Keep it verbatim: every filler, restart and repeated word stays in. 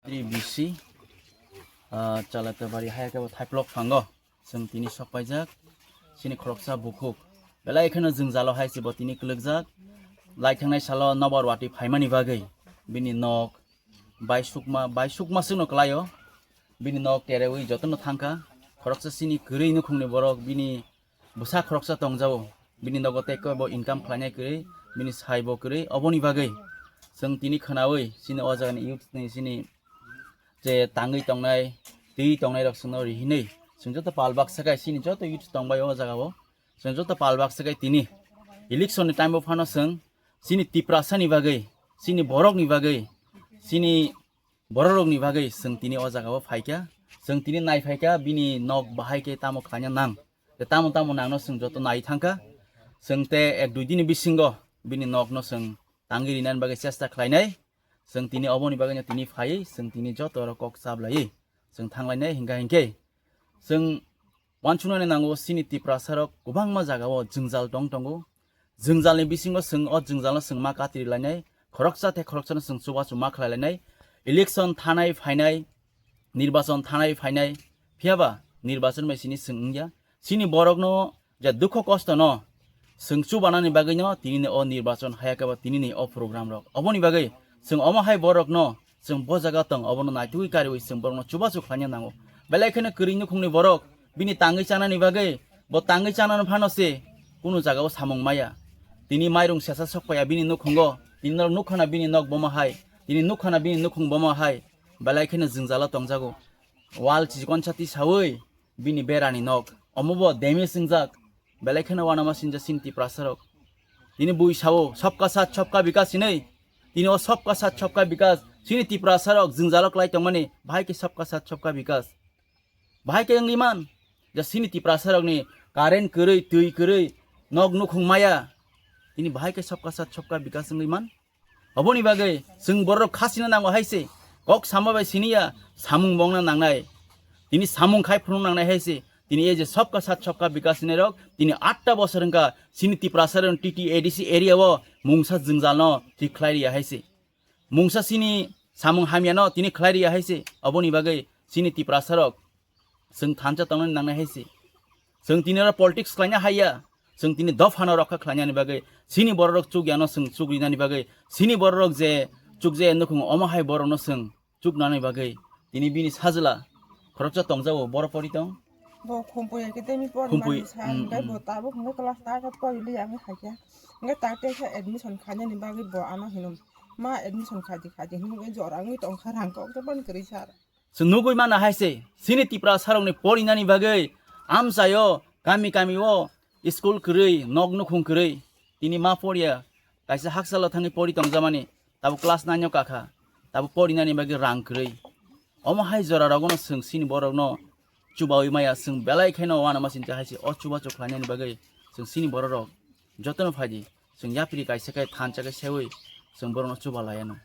Three B C, ah, Chalatabari hai khe bo Thaiplok phango. Chwng tini sok paijak. Chini khoroksa bukhuk. Belai kheno jwngjalo hai se bo tini kwlwkjak. Lai thangnai salo nobar wati phaimani bagwi bini nok bai sukma, bai sukma swkno kwlaio. Bini nok terewi jotono thangkha. Khoroksa chini kwrwi nukhungni borok bini bwsa khoroksa tongjago. Bini nogo tei kebo income khlainai kwrwi, bini saibo kwrwi. Oboni bagwi chwng tini khwnawi chini o jagani youth ni chini je tangwi tongnai, twi tongnai rok chwngno rihinwi chwng joto pal baksa khai chini joto youth tongbai o jagao. Chwng joto pal baksa khai tini election ni time o phano chwng chini Tiprasa ni bagwi, chini borok ni bagwi, chini borok rok ni bagwi chwng tini o jagao phaikha. Chwng tini nai phaikha bini nok bahai khe tamo khlaina nang. Tei tamo tamo nangno chwng joto nai thangkha. Chwng tei ek dui dini bisingo bini nokno chwng tangwi rinani bagwi chesta khlainai. Chwng tini oboni bagwino tini phaiwi chwng tini joto oro kok chablaiwi chwng thanglainai hingkha hinkhe chwng wansuknani nango chini Tiprasa rok kwbangma jagao jwngjal tong tongo. Jwngjalni bisingo chwng o jwngjalno chwng ma katri lainai, khoroksa tei khoroksano chwng chubachu ma khlai lainai. Election thanai phainai, nirbachon thanai phainai, phiyaba nirbachon bai sini chwng wngya. Chini borokno je dukho kosto no chwng chubanani bagwino tinini o nirbachon hayakhe ba tinini o program rok. Oboni bagwi chwng omo hai borokno chwng bo jaga tong obono naitugwi kariwi chwng borokno chubachu khlaina nango. Belai kheno kwrwi nukhungni borok bini tangwi chanani bagwi bo tangwi chanani phano se kunu jagao samung maya. Tini mairung sesa sokpaya bini nukhungo, tini norok nukhana bini nok bomo hai, tini nukhana bini nukhung bomo hai. Belai kheno jwngjalo tongjago. Wal chikonsa tisawi bini berani nok. Omo bo damage wngjak. Belai kheno wanama sinja chini Tiprasa rok. Tini bui sao, "Sabka sath, sabka bikas" hinwi. Tini o sabka sath, sabka bikas. Chini Tiprasa rok jwngjalo klai tongmani, bahai khe sabka sath, sabka bikas. Bahai khe wngwi man. Ja chini Tiprasa rokni current kwrwi, twi kwrwi, nok nukhung maya. Tini bahai khe sabka sath, sabka bikas wngwi man. Oboni bagwi chwng borok khasina nango hai se, kok sama bai siniya, samung bongna nangnai. Tini samung khai phunuk nangnai hai se, tini ei je sabka sath sabka bikas hinai rok, tini atta bosor wngkha, chini Tiprasa rok T T A D C area o mungsa jwngjalno thik khlai riya hai se. Mungsa chini samung hamyano tini khlai riya hai se, oboni bagwi chini Tiprasa rok chwng thansa tongnani nangnai hai se. Chwng tini oro politics khlaina haiya. Chwng tini dophano rokha khlainani bagwi chini bororok chukyano chwng chukrinani bagwi chini bororok je chukjaya nukhung omo hai borokno chwng chuknani bagwi tini bini sajla khoroksa tongjago, boro pori tong. Bo khumpui academy pori Khumpui, mani sa mm, hingke mm. Bo tabuk hingke class ta ta pori li ang khaikya. Hingke ta te khe admission khainani bagwi bo ano hino ma admission khaidi khaidi hingke jora wngwi tongkha rang kok jabon kwrwi sar. Chwng nugwi mano hai se, chini Tiprasa rokni porinani bagwi amchaio kami kami o school kwrwi, nok nukhung kwrwi. Tini ma poriya, kaisa haksalo thangwi pori tongjamani, tabuk class nine o kakha, tabuk porinani bagwi rang kwrwi. Omo hai jora rogono chwng chini borokno chubawi maya, chwng belai kheno wanama sincha hai se, o chubachu khlainani bagwi chwng chini bororok jotono phaidi, chwng yapri kaisa khe thansa khe sewi chwng borokno chuba laiano.